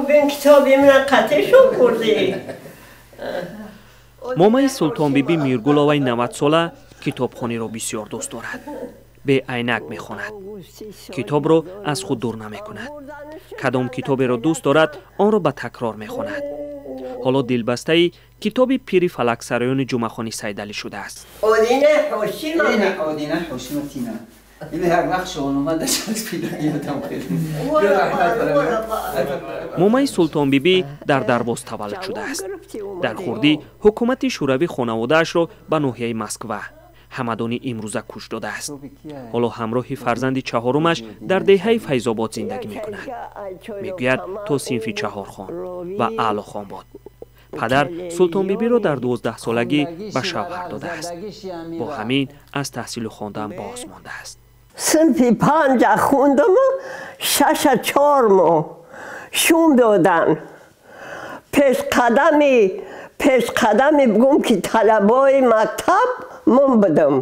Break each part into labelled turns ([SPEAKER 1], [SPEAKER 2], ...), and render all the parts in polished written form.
[SPEAKER 1] Бин китоби ман қатъ шуд бурдӣ.
[SPEAKER 2] Момаи Султонбибӣ Миргуловаи 90-сола китобхониро бисёр дӯст дорад. Беайнак мехонад, китобро аз худ дур намекунад. Кадом китоберо дӯст дорад, онро ба такрор мехонад. Ҳоло дилбастаи китоби Пири фалаксароёни Ҷумъахони Сайдалӣ шудааст.
[SPEAKER 1] Одина ҳошима.
[SPEAKER 3] Одина ҳошима. Ин як вақт шоҳнома дашт.
[SPEAKER 2] Момаи Султонбибӣ дар Дарвоз таваллуд шудааст. Дар хурдӣ ҳукумати Шӯравӣ хонаводаашро ба ноҳияи Москва, Ҳамадони имрӯза, кӯч додааст. Ҳоло ҳамроҳи фарзанди чаҳорумаш дар деҳаи Файзобод зиндагӣ мекунад. Мегӯяд, то синфи чаҳор хонд ва аълохон буд. Падар Султонбибиро дар 12-солагӣ ба шавҳар додааст. Бо ҳамин аз таҳсилу хондан боз мондааст.
[SPEAKER 1] Синфи панҷа хондаму шаша 4 моҳ шум додан. Пешқадами бигум ки талабои мактаб мон будам.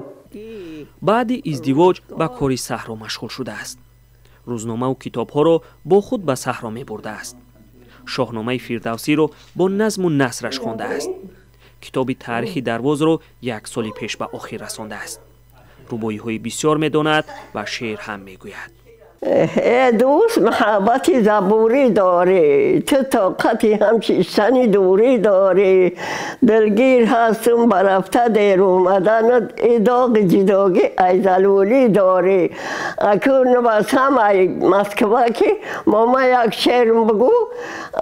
[SPEAKER 2] Баъди издивоҷ ба кори саҳро машғул шудааст. Рӯзномаву китобҳоро бо худ ба саҳро мебурдааст. Шоҳномаи Фирдавсиро бо назму насраш хондааст. Китоби таърихи Дарвозро як соли пеш ба охир расондааст. Рубоиҳои бисёр медонад ва шеър ҳам мегӯяд.
[SPEAKER 1] Э дӯст, муҳаббати забурӣ дорӣ ту, тоқати ҳамшиштани дурӣ дорӣ. Дилгир ҳастум ба рафта дер омаданат, и доғи ҷидогӣ ай залулӣ дорӣ. Акун басам ай Москва ки мома як шеърм бигӯ.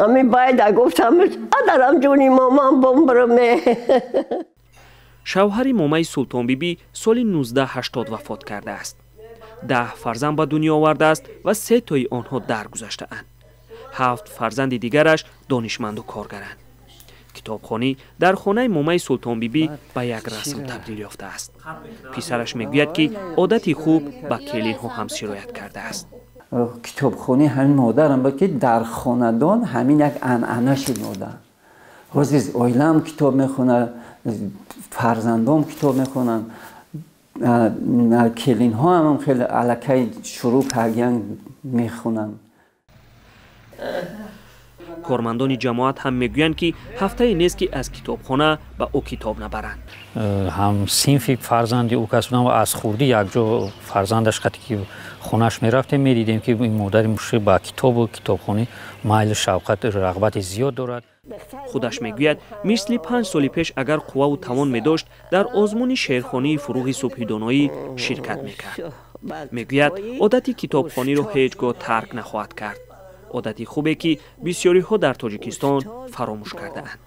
[SPEAKER 1] Ами байда гуфтам, адарам ҷуни момам бумбраме.
[SPEAKER 2] Шавҳари момаи Султонбибӣ соли 1980 вафот кардааст. 10 фарзанд ба дунё овардааст ва се тои онҳо даргузаштаанд. Ҳафт фарзанди дигараш донишманду коргаранд. Китобхонӣ дар хонаи момаи Султонбибӣ ба як расм табдил ёфтааст. Писараш мегӯяд, ки одати хуб ба келинҳо ҳам сироят кардааст.
[SPEAKER 3] Китобхонӣ ҳамин модарам буд, ки дар хонадон ҳамин як анъана шуд. Модар ҳозир оилаам китоб мехонад, фарзандом китоб мехонанд, келинҳо ҳам хеле аллакай шурӯъ кардиян, мехонанд.
[SPEAKER 2] Кормандони ҷамоат ҳам мегӯянд, ки ҳафтае нест, ки аз китобхона ба ӯ китоб набаранд.
[SPEAKER 4] Ҳам синфи фарзанди ӯ кас будам ва аз хурдӣ якҷо фарзандаш қати ки хонааш мерафтем, медидем, ки ин модари мушфиқ ба китобу китобхонӣ майлу шавқат, рағбати зиёд дорад.
[SPEAKER 2] Худаш мегӯяд, мисли 5 соли пеш агар қувваву тавон медошт, дар озмуни шеърхонии Фурӯғи субҳидоноӣ ширкат мекард. Мегӯяд, одати китобхониро ҳеҷ гоҳ тарк нахоҳад кард. Одати хубе, ки бисёриҳо дар Тоҷикистон фаромӯш кардаанд.